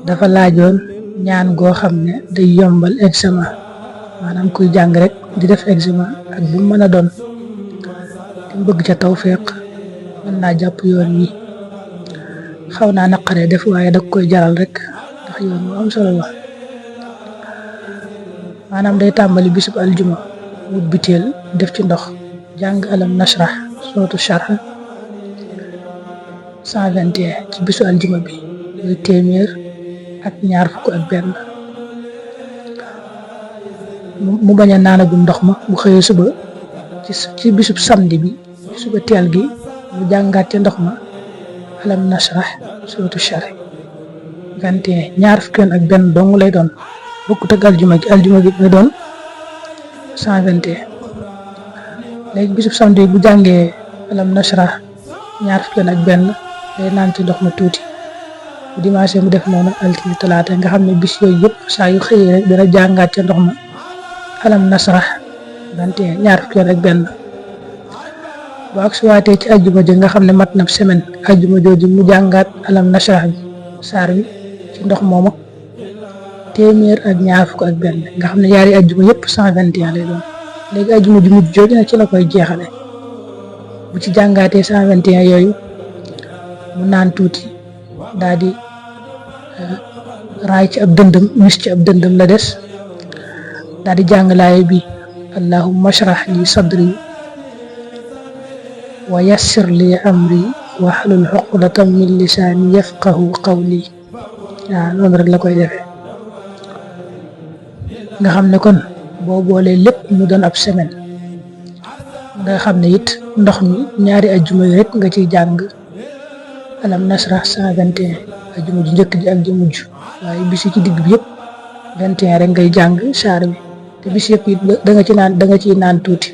dafa laajoon ñaan goo xam ne day yombal examen maanaam kuy jàng rek di def examen ak bu mën a doon te bëgg ca tawfeex mën naa jàpp yoon wi xaw naa naqaree def waaye da koy jaral rek ndax yoon wu am solo la. maanaam day tàmbali bisub aljuma wut biteel def ci ndox jàng alam nashrah sootu sharh 121 ci bisu aljuma bi muy téeméer ak ñaar fukk ak benn. mu bañ a naanagum ndox ma bu xëyee suba ci bisub samedi bi suba teel gi mu jàngaat ca ndox ma alam nashrah sootu sharh 21 ñaar fukk ak benn dong lay doon bokkut ak aljuma gi lay doon 121. léegi bisub samedi bu jàngee alam nashrah ñaar fukk ak benn day naan ci ndox ma tuuti bu dimanche mu def noonu altine talaata nga xam ne bis yooyu yëpp saa yu xëyee rek dana jàngaat ca ndox ma alam nashrah 21 ñaar fukk ak benn. bu ak suwaatee ci ajjuma ji nga xam ne mat na semaine ajjuma jooju mu jàngaat alam nashrah bi saar wi ci ndox moomu téeméer ak ñaar fukk ak benn nga xam ne yaari ajjuma yëpp 121 lay doon. léegi ajjuma ju mujj jooju nag ci la koy jeexale bu ci jàngaatee 121 yooyu mu naan tuuti daal di raay ci ab dëndëm wis ci ab dëndëm la des daal di jàng laay bi allahumma shrah li sadri wa yassir li amri wahlul uqdatan min lisaani yafqahu qawli. waaw noonu rek la koy defee nga xam ne kon boo boolee lépp mu doon ab semaine nga xam ne it ndox mi ñaari ajjuma yi rek nga ciy jàng alam nashrah 121 ajjuma ju njëkk ji ak ju mujj waaye bis yi ci digg bi yëpp 21 rek ngay jàng saar bi te bis yëpp it da nga ciy naan tuuti.